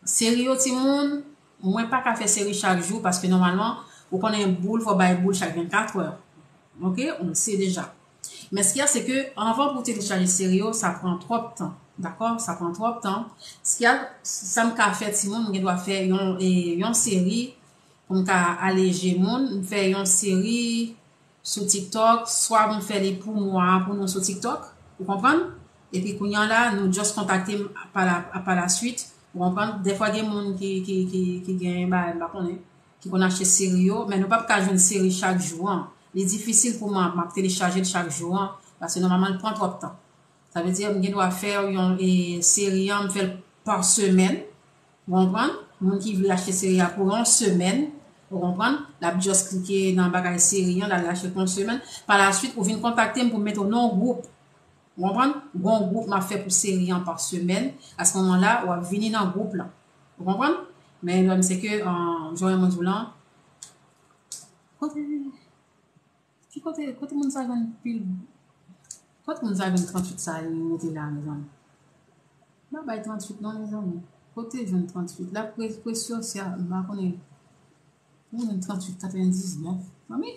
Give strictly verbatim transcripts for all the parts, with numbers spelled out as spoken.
Seri yo, timoun, mwen pa ka fè seri chak jou, paske nòmalman, ou konnen boul, fò bay boul chak vennkatrè. Ok? Ou se deja. Men sa k ye, se ke anvan pou telechaje seri yo, sa pran twòp tan. Dakò? Sa pran twòp tan. Sa k ye, sa m ka fè, timoun, m gen dwa fè yon, e, yon seri pou m ka aleje moun. M fè yon seri sou TikTok, swa m fè li pou mwa a pou nou sou TikTok, ou konprann? Epi kounye a la, nou just kontakte m pa la, pa la suite, ou konprann? Dèfwa gen moun ki, ki, ki, ki gen bagay, m pa konnen, ki konn achte seri yo, men nou p ap ka jwenn seri chak jou an. Li difisil pou mwen, m ap telechaje l chak jou an, paske nòmalman l pran twòp tan. Sa vle di, m gen dwa fè yon, e, seri an, m fè l pa semèn. Ou konprann? Moun ki vle achte seri a pou yon semèn, ou konprann? L ap just klike nan bagay seri an, l al achte pou yon semèn. Pa la suite, ou vin kontakte m pou m mete w nan yon gwoup. Ou konprann? Gon gwoup m ap fè pou seri an pa semèn. A se moman la, w ap vini nan gwoup lan. Ou konprann? Men lè m se ke, euh, jan mwen di w lan, kote Ki kote, kote moun sa jwenn pil, kote moun sa jwenn tranntuit sa li mete la, mezanmi? M pa bay tranntuit non, mezanmi. Kote jwenn tranntuit? La pre-, presyon se a, m pa konnen. Moun jwenn tranntuit katrevendiznèf. Manmi,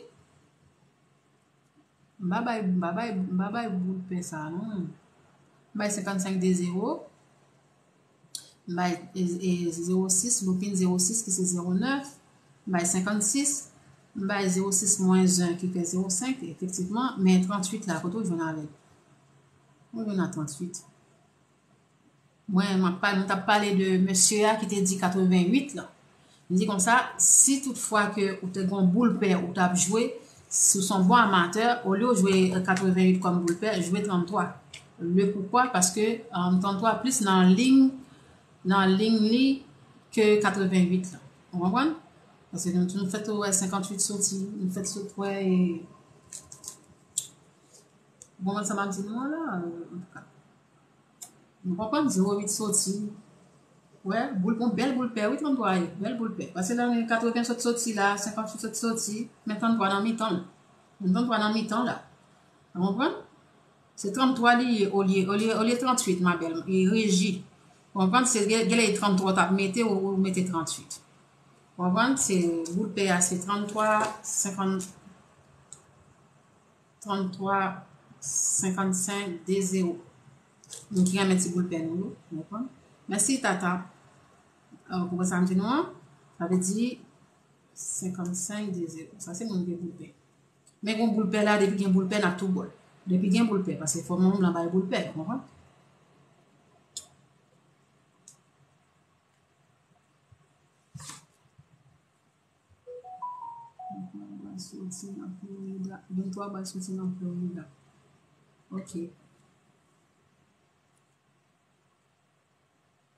m pa bay, m pa bay, m pa bay boul pè sa non. M bay senkannsenk de zewo. M bay, e, e, zewo sis, loupin zewo sis ki se zewo nèf. M bay senkannsis. M bay zewo sis mwens en ki fè zewo senk, efektivman. Men tranntuit la, kote w jwenn avè l? Ou jwenn a tranntuit. Mwen, m ap pale, m t ap pale de mesye a ki te di katrevenwit la. M di konsa, si toutfwa ke ou te gon boul pè ou t ap jwe, si w se yon bon amatè, olye w jwe katrevenwit kòm boul pè, jwe tranntwa. Le poukwa? Paske, um, tranntwa plis nan liy, nan liy li ke katrevenwit la. Ou konprann? Paske nou, nou fèt wè senkannwit soti, nou fèt sot wè, e, bon, sa m ap di nou an la, antouka. Nou konprann, zewo uit soti. Wè, boul, bon, bèl boul pè, wi, tranntwa ye, bèl boul pè. Paske nan katreven sot soti la, senkannwit sot soti, men tranntwa nan mitan l. Men tranntwa nan mitan la. Ou konprann? Se tranntwa li ye, olye, olye, olye tranntuit, ma belle, e reji. Ou konprann? Se gen, gen lè e tranntwa w t ap mete, ou, ou mete tranntuit. Ou konprann? Se boul pè a, se tranntwa, senkant, tranntwa, senkannsenk, de zewo. Moun ki renmen ti boul pè nou yo, ou konprann? Mèsi, Tata. Euh, ou konprann sa m di nou an? Sa vle di senkannsenk, de zewo. Sa se moun ki gen boul pè. Men gon boul pè la, depi gen boul pè, n ap tou ba w. Depi gen boul pè, paske fò manman m lan bay boul pè, ou konprann? Venntwa bal soti nan Florida. Venntwa bal soti nan Florida. Ok.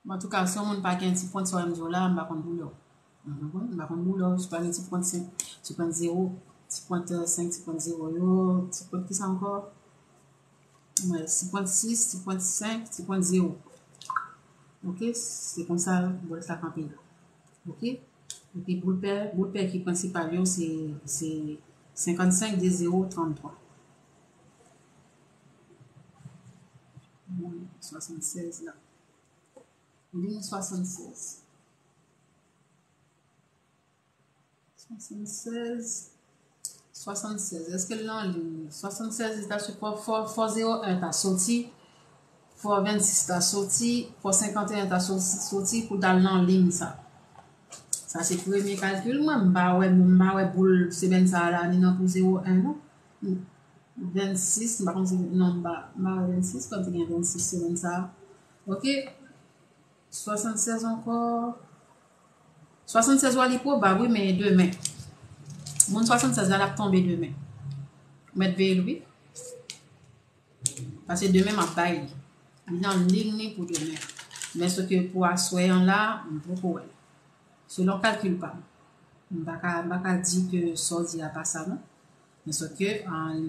Bon, antouka, si yon moun pa gen ti pwent sa w di w la, m pa konn boulè w. Ou konprann? M pa konn boulè w, si w pa gen ti pwent senk, ti pwent zewo, ti pwent senk, ti pwent zewo yo, ti pwent kisa ankò? Wè, ti pwent sis, ti pwent senk, ti pwent zewo. Ok, se konsa bòl sa kanpe la. Ok? Epi boul pè, boul pè ki prensipal yo, se, se senkannsenk, de zewo, tranntwa. Bon, swasannsèz la. Liy swasannsèz. Swasannsèz. Swasannsèz. Èske l nan liy? Swasannsèz, li ta sou fò, fò, fò zewo en ta soti, fò vennsis ta soti, fò senkanteyen ta soti, soti pou t al nan liy sa. Sa se premye kalkil mwen, m pa wè, m pa wè boul semèn sa a la, ni nan pou zewo en non. Vennsis, m pa konn si, non, m pa, m pa wè vennsis, kòm te gen vennsis semèn sa a. Ok? Swasannsèz ankò. Swasannsèz wa li pwobab, wi, men demen. Moun swasannsèz la, l ap tonbe demen. Ou mèt veye l, wi. Paske demen, m ap bay li. Li nan liy li pou demen. Men sòf ke pou aswè an la, m poko wè l. Selon kalkil pa m. M pa ka, m pa ka di ke sa w di a pa sa, non. Men sòf ke, an,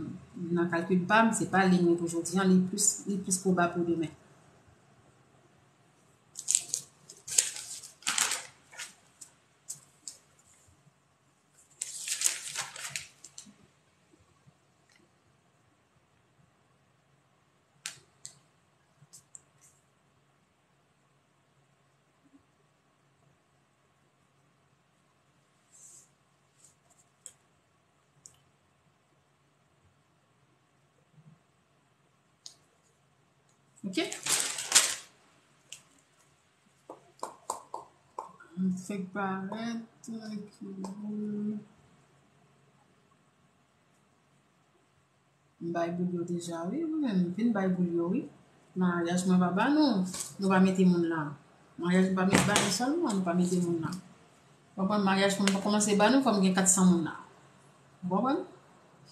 nan kalkil pa m, se pa liy li pou jodi an, li plis, li plis pwobab pou demen. Ok? M fèk parèt, ki boul. M bay boul yo deja, wi, wi, m vin bay boul yo, wi. Maryaj mwen pa ba nou, nou pa mete moun la. Maryaj m pa met ba nou sèlman, nou pa mete moun la. Konprann, maryaj pou m kòmanse ba nou, fò m gen kat san moun la. Ou konprann?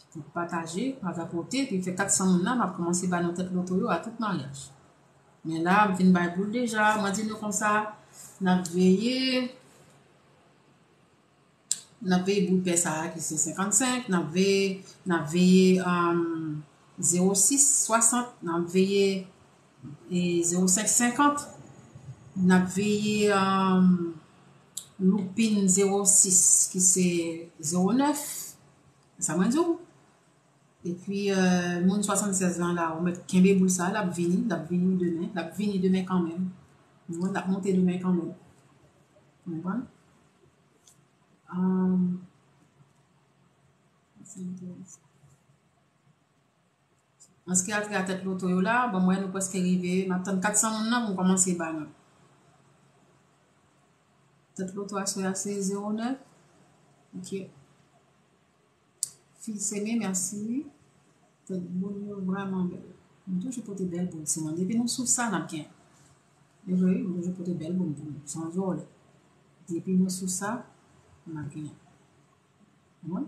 Pou pataje, pa tapote, pou fè kat san moun la, m ap kòmanse ba nou tèt loto yo a tout maryaj. Men la, m fin bay boul deja, mwen di nou konsa, n ap veye, n ap veye boul pè sa a ki se senkannsenk, n ap veye, n ap veye, um, zewo sis swasant, n ap veye, e, zewo senk senkant, n ap veye, um, loupin zewo sis ki se zewo nèf, sa mwen di w. Epi, euh, moun swasannsèz lan la, ou mèt kenbe boul sa, l ap vini, l ap vini demen, l ap vini demen kanmenm. Ou konprann? L ap monte demen kanmenm. Ou konprann? Um, An se ki a tèt loto yo la, bon, mwen, nou prèske rive. M ap tann kat san moun nan pou m kòmanse ba nou. Tèt loto aswè a se zewo nèf. Ok. Fi Seme, mèsi. Tèt boul yo vrèman bèl. M toujou pote bèl boul sou mwen. Depi nou sou sa, n ap gen. E vre, wi, m toujou pote bèl boul pou nou, san vòlè. Depi nou sou sa, n ap gen. Bon.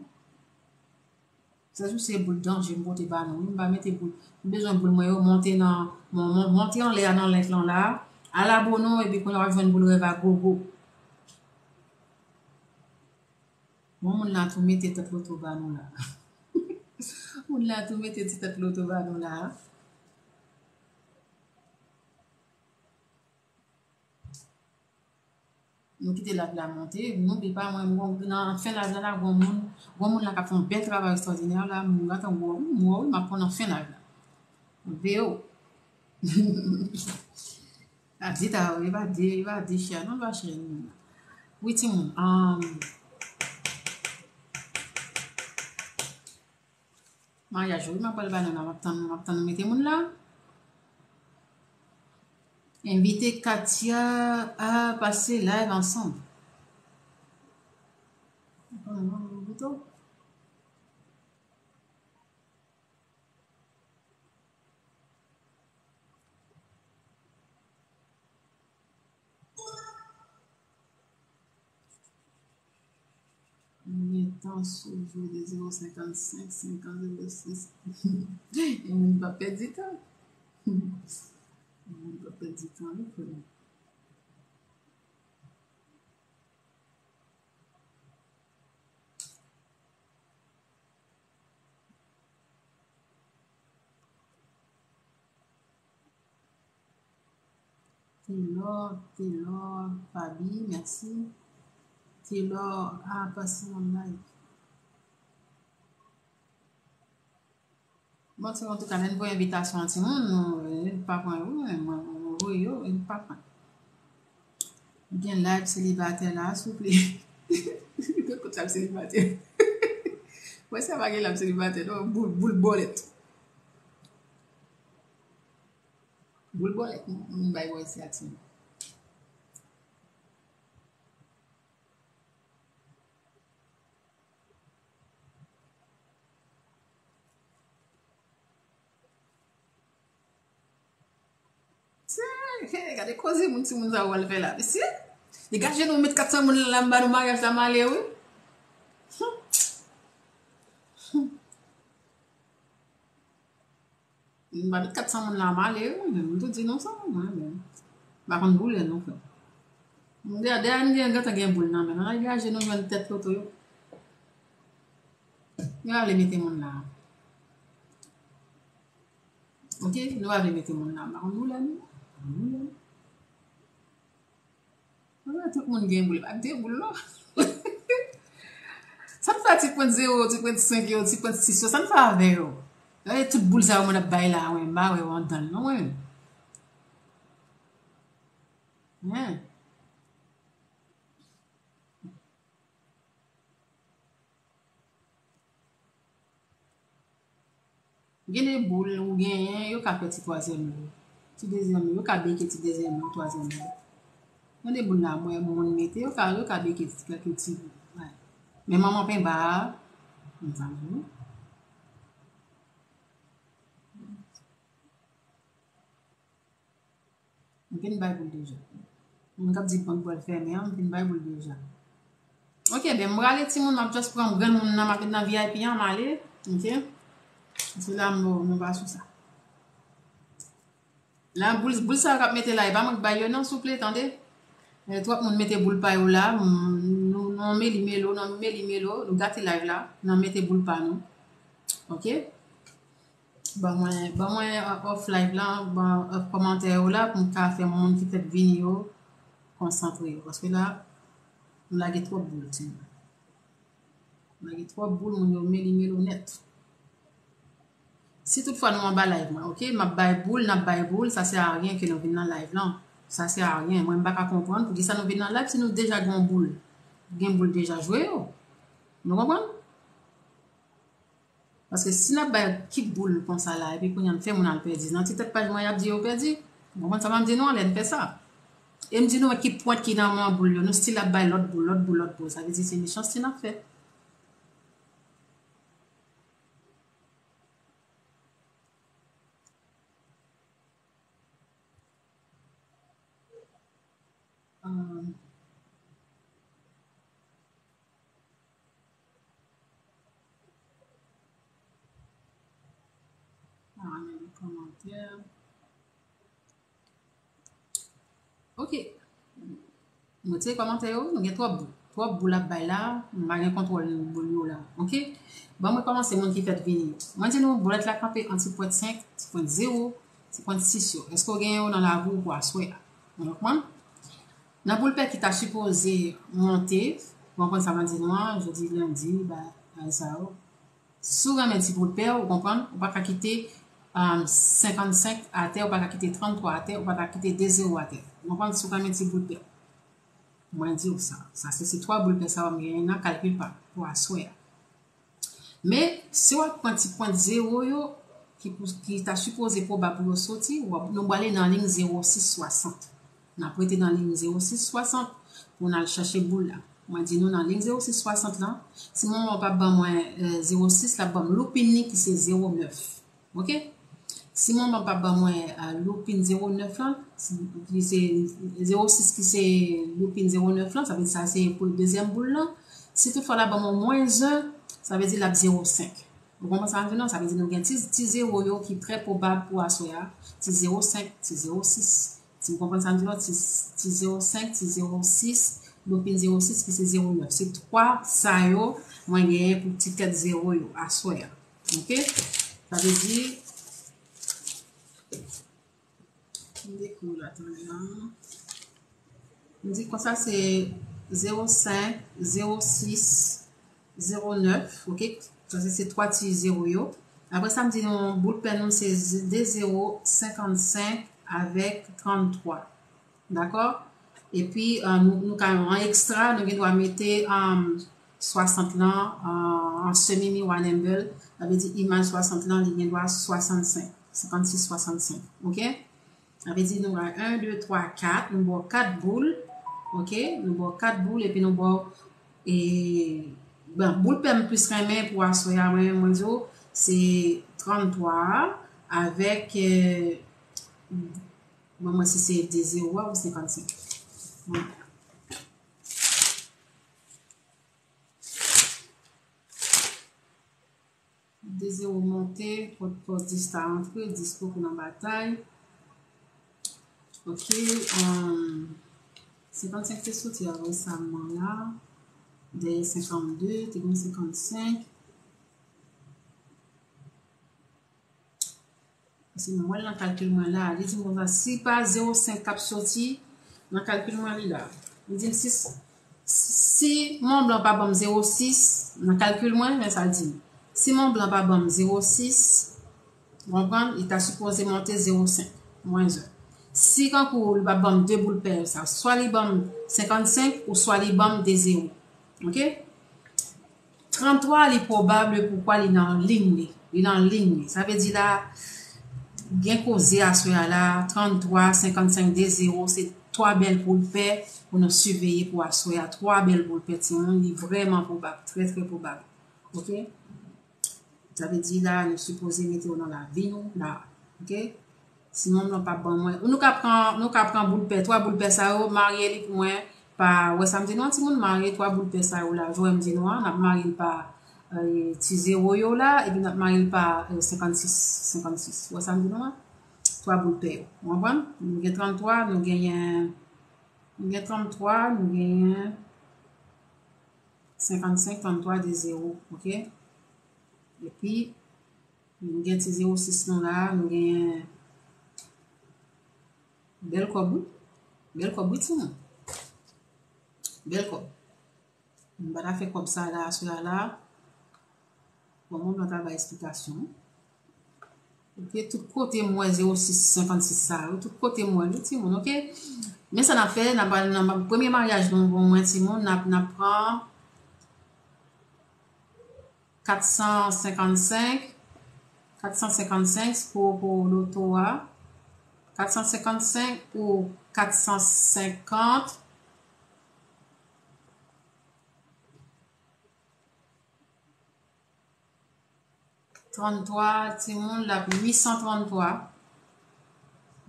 Se sou se boul danje m pote ba nou, wi. M pa mete boul. M bezwen boul mwen yo monte nan, mon-, mon-, monte anlè a nan lent lan la. Al abone w, epi kounye a w ap jwenn boul rèv a gogo. Bon, moun la tou mete tèt loto ba nou la. Moun la tou mete ti tèt loto ba nou la. Nou kite live la monte. N'oublie pas, mwen, mwen, nan fen live la, la, gon moun, gon moun la k ap fè yon bèl travay ekstwòdinè la. Moun la, tankou, m wè, wi, m ap pran nan fen live la. Veo. A di ta, e pa di, e pa di chè, non, pa chè, non. Wi, timoun. Um, Maryaj, wi, m ap pral ba nou la, m ap tann, m ap tann nou mete moun la. Envite Katia a pase live ansanm. Mwen gen tan sou jou de zewo senkannsenk, senkant, zewo sis. E moun pa pèdi tan. E moun pa pèdi tan, wi, frè. Telor, Telor, Fabi, mèsi. Telor, a, pase nan live. Bon, timoun, antouka, lè n voye envitasyon an, timoun, nou, eh, pa pran yo, mwen, mwen, mwen voye yo, eh, pa pran. Gen live selibatè la, souple. Kot live selibatè? Mwen sa pa gen live selibatè, non, boul, boul bòlèt. Boul bòlèt, m, m bay bò isi a, timoun. Tye, he, gade koze moun, timoun sa yo al fè la. Mesye, degaje nou, met kat san moun la, m ba nou maryaj la, m ale, wi. Hmm. Hmm. M pa met kat san moun la, m ale, wi, men m tou di nou sa, mwen, men. M pa konn boule, non, frè. M de, de, m gen, gentan gen boul nan men. Nan degaje nou jwenn tèt loto yo. Nou pa vle mete moun la. Ok, nou pa vle mete moun la. M pa konn boule, non. M pa konn boule. Mwen wè tout moun gen boul, pa de boul non. Sa n fè a ti pwent zewo, ti pwent senk yo, ti pwent sis yo, sa n fè avè yo? Gade tout boul sa yo moun ap bay la, mwen, m pa wè yo anndan l non, mwen menm. Hen. Gen de boul ou genyen, yo ka fè ti twazyèm jou. Ti dezyèm yo, yo ka beke ti dezyèm yo, twazyèm yo. Tande boul la, mwen, moun mete, yo ka, yo ka beke ti, kèk ti boul. Wè. Men manman penba a, m pa di. M fin bay boul deja. Moun k ap di bank pral fèmen an, m fin bay boul deja. Ok, ben, m prale timoun, m ap just pran grenn moun nan, m ap met nan V I P an, m ale. Ok? Se la, m, nou va sou sa. La, boul, boul sa yo k ap mete la, e pa mwen k bay yo, non, souple, tande. Eh, twòp moun mete boul pa yo la, m, nou, nou meli melo, nou meli melo, nou gate live la, nou mete boul pa nou. Ok? Ban mwen, ban mwen, uh, off live la, ban, uh, kòmantè yo la pou m ka fè moun ki fèk vini yo konsantre yo. Paske la, m lage twòp boul, timoun. M lage twòp boul, moun yo meli melo nèt. Si toutfwa nou anba live mwen, ok? M ap bay boul, n ap bay boul, sa sè a ryen ke nou vin nan live lan. Sa sè a ryen. Mwen, m pa ka konprann poukisa nou vin nan live si nou deja gen yon boul. Gen boul deja jwe yo. Nou konprann? Paske si n ap bay ki boul konsa la, epi kounye a n fè moun al pèdi. Nan ti tèt paj mwen, y ap di yo pèdi. Ou konprann sa m ap di nou an lè n fè sa? E m di nou ki pwent ki nan men boul yo. Nou still ap bay lòt boul, lòt boul, lòt boul. Sa vle di se mechanste n ap fè. Um, Ah, ann li kòmantè. Ok. Mwen tire kòmantè yo, nou gen twòp boul. Twòp boul ap bay la, m pa gen kontwòl boul yo la. Ok? Ban mwen kòmanse moun ki fèk vini yo. Mwen di nou, bòlèt la kanpe ant ti pwent senk, ti pwent zewo, ti pwent sis yo. Èske w gen yo nan lavi w pou aswè a? Ou konprann? Nan boul pè ki ta sipoze monte, ou konprann sa mwen di nou an, jodi lendi, ba, bagay sa yo. Si w renmen ti boul pè, ou konprann, ou pa ka kite, um, senkannsenk atè, ou pa ka kite tranntwa atè, ou pa ka kite de zewo atè. Ou konprann, si w renmen ti boul pè. Mwen di w sa. Sa se, se twa boul pè sa yo m genyen nan kalkil pa m pou aswè a. Men, si w ap pran ti pwent zewo yo, ki pou, ki ta sipoze pwobab pou yo soti, w ap, nou prale nan liy zewo sis swasant. N ap rete nan liy zewo sis swasant pou n al chache boul la. Mwen di nou nan liy zewo sis swasant lan, si manman w pa ban mwen, eh, zewo sis, l ap ban m loupin li ki se zewo nèf. Ok? Si manman pa ban mwen, ah, loupin zewo nèf lan, ki se zewo sis ki se loupin zewo nèf lan, sa vle di sa se pou dezyèm boul lan. Si toutfwa l ap ban mwen mwens en, sa vle di l ap zewo senk. Ou konprann sa m di nou? Sa vle di nou gen ti, ti zewo yo ki trè pwobab pou aswè a. Ti zewo senk, ti zewo sis. Si w konprann sa m di nou, ti, ti zewo senk, ti zewo sis, loupin zewo sis ki se zewo nèf. Se twa sa yo mwen genyen pou ti tèt zewo yo aswè a. Ok? Sa vle di, m dekri w la, tande la. M di konsa se zewo senk, zewo sis, zewo nèf, ok? Sa se, se twa ti zewo yo. Apre sa, m di nou, boul pè nou se de zewo, senkannsenk avèk tranntwa. Dakò? Epi, eh, nou, nou ka, an ekstra, nou gen dwa mete, um, swasant lan, eh, an semi miwa nèmbèl. Sa vle di imaj swasant lan, li gen dwa swasannsenk, senkannsis swasannsenk. Ok? Sa vle di nou bay en, de, twa, kat, nou ba w kat boul. Ok? Nou ba w kat boul, epi nou ba w, e, bon, boul pè m plis renmen pou aswè a, mwen, mwen di w, se tranntwa a, avèk, eh, Ban mwen si se de zewo a ou senkannsenk. Bon. De zewo monte, pòt pòt dis ta antre, dis poko nan batay. Ok, um, senkannsenk te soti a resaman la. Dèyè senkannde, te gen senkannsenk. Paske m wè l nan kalkil mwen la, li di m konsa, si pa zewo senk k ap soti nan kalkil mwen li la. Li di m si, si Mont Blanc pa ban m zewo sis nan kalkil mwen, men sa l di m. Si Mont Blanc pa ban m zewo sis, ou konprann, li ta sipoze monte zewo senk, mwens en. Si kankou li pa ban m de boul pè sa, swa li ban m senkannsenk ou swa li ban m de zewo. Ok? Tranntwa, li pwobab poukwa li nan liy li. Li nan liy li. Sa vle di la, Gen koze aswè a la, trannntwa, senkannsenk, de zewo, se twa bèl boul pè pou nou siveye pou aswè a. Twa bèl boul pè, timoun, li vrèman pwobab, trè, trè pwobab. Oke? Sa vle di la, nou sipoze mete yo nan lavi nou, la. Oke? Sinon, nou p ap ban mwen. Nou ka pran, nou ka pran boul pè, twa boul pè sa yo, marye li pou mwen pa, wè sa m di nou an, timoun, marye twa boul pè sa yo la, jwè m di nou an, n ap marye l pa, eh, ti zewo yo la, epi n ap marye l pa, eh, senkannsis, senkannsis. Wè sa m di nou an? Twa boul pè yo. Ou konprann? Nou gen tranntwa, nou genyen, nou gen tranntwa, nou genyen senkannsenk, tranntwa, de zewo, oke? Epi, nou gen ti zewo sis nou la, nou gen bèl kòb, wi. Bèl kòb, wi, timoun. Bèl kòb. M pa ta fè kòb sa la, aswè a la. Bon, moun nan ta bay eksplikasyon. Oke, tout kote m wè zewo sis senkannsis sa yo, tout kote m wè l, wi, timoun, oke? Men sa n ap fè, n ap al nan premye maryaj nou bon mwen, timoun, n ap, n ap pran kat san senkannsenk, kat san senkannsenk pou, pou loto a, kat san senkannsenk pou kat san senkant, tranntwa, timoun, l ap uit san tranntwa.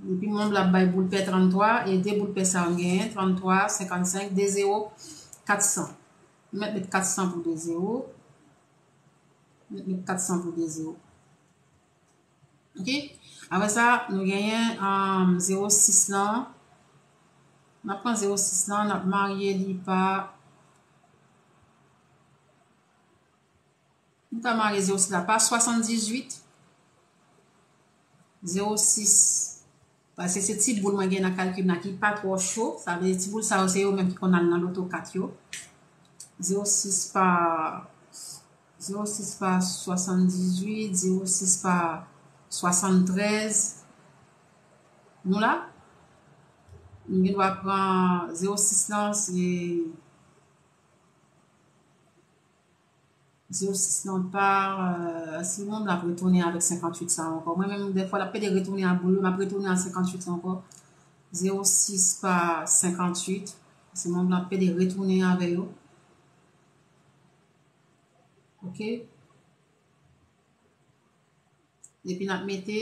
Epi mwen, l ap bay boul pè tranntwa, e de boul pè sa yo genyen, tranntwa, senkannsenk, de zewo, kat san. M mèt met kat san pou de zewo. M mèt met kat san pou de zewo. Oke? Apre sa, nou genyen, um, zewo sis lan. N ap pran zewo sis lan, n ap marye li pa, nou ka marye zewo sis la pa swasanndizuit, zewo sis, paske se ti boul mwen gen nan kalkil la ki pa twò cho, sa vle di ti boul sa yo se yo menm ki konn al nan loto kat yo. Zewo sis pa, zewo sis pa swasanndizuit, zewo sis pa swasanntrèz. Nou la? Nou gen dwa pran zewo sis lan, se zewo sis nan pa, euh, si moun la retounen avèk senkannwit sa ankò. Mwen menm, dèfwa, l ap pede retounen a boul yo, m ap retounen a senkannwit ankò. Zewo sis pa senkannwit. Si moun la pede retounen avè yo. Oke? Epi n ap mete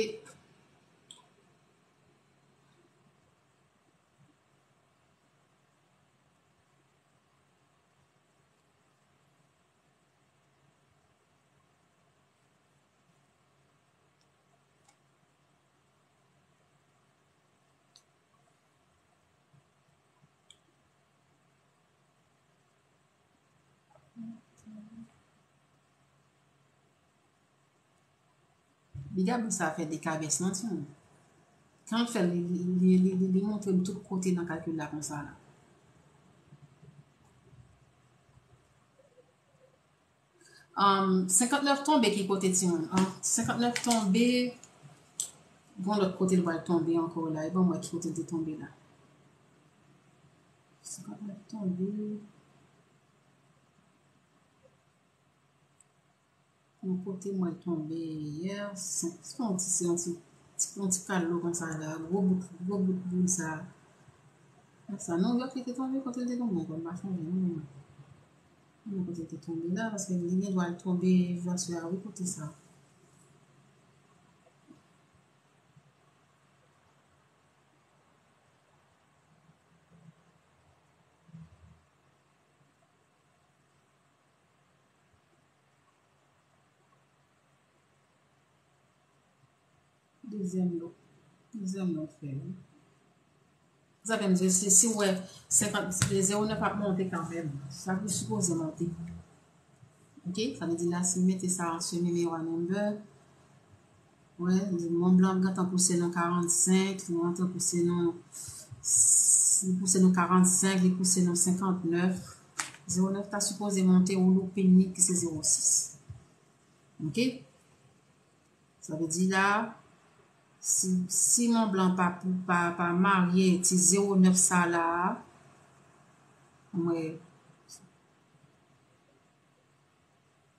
Li gade sa fè dekavès nan timoun. Kan l fè l, li, li, li, li, li montre m tout kote nan kalkil la konsa la. Um, senkannèf tonbe ki kote timoun? An, senkannèf tonbe, gon lòt kote l pral tonbe ankò la. E ban m wè ki kote l te tonbe la. Senkannèf tonbe. Yon kote mwen tonbe yè, se yon ti, se yon ti, ti, yon ti kalo konsa la, gwo bout, gwo bout boul sa. Sa Nouyòk li te tonbe, kote l te tonbe ankò, m pa sonje non, men mwen kote l te tonbe la, paske li gen dwa al tonbe jou aswè a, wi, kote sa. Dezyèm lo. Dezyèm lo fè, wi. Sa fè m di, si, si w wè senkant, zewo nèf ap monte kanmenm. Sa ki sipoze monte. Oke? Sa vle di la, si m mete sa an semi miwa number, wè, Mont Blanc gentan pouse nou karannsenk, li gentan pouse nou, li pouse nou karannsenk, li pouse nou senkantnèf. Zewo nèf ta sipoze monte yon loupin li ki se zewo sis. Oke? Sa vle di la, si, si Mont Blanc pa, pa, pa marye ti zewo nèf sa la, mwen,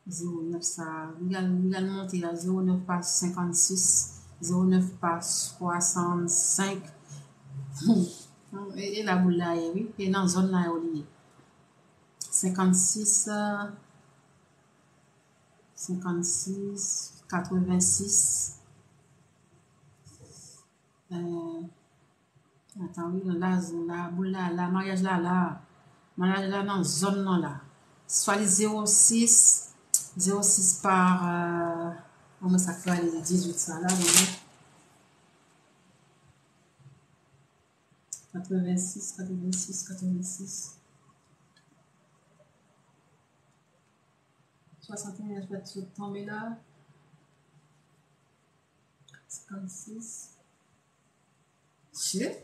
zewo nèf sa, li al, li al monte a zewo nèf pa senkannsis. Zewo nèf pa swasannsenk. E, e la boul la ye, wi. E nan zòn la yo li ye. Senkannsis, senkannsis, katrevensis. Atan, wi, nan la zòn la, boul la la, maryaj la la. Maryaj la nan zòn nan la. Swa li zewo sis, zewo sis pa, mwen sa k prale dizwit sa la, mwen. Katrevensis, katrevensis, katrevensis. Swasanteyen fèt sot tonbe la. Senkannsis. Shit.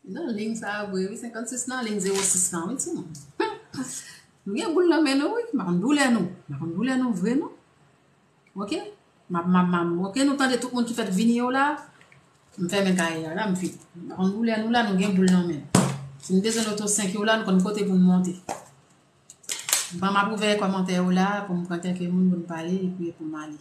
Nan liy sa a vre, wi. Senkannsis nan liy zewo sis lan, wi, timoun. Nou gen boul nan men nou, wi. M pa konn doulè nou. M pa konn doulè nou vre, non. Ok? M ap, m ap, m ap, ok, nou tande tout moun ki fèk vini yo la. M fèmen kay la, la, m fini. M pa konn doulè nou la, nou gen boul nan men. Si n bezwen loto senk yo la, nou konn kote pou n monte. Ban m ap ouvè kòmantè yo la, pou m pran kèk moun pou n pale, epi pou m ale.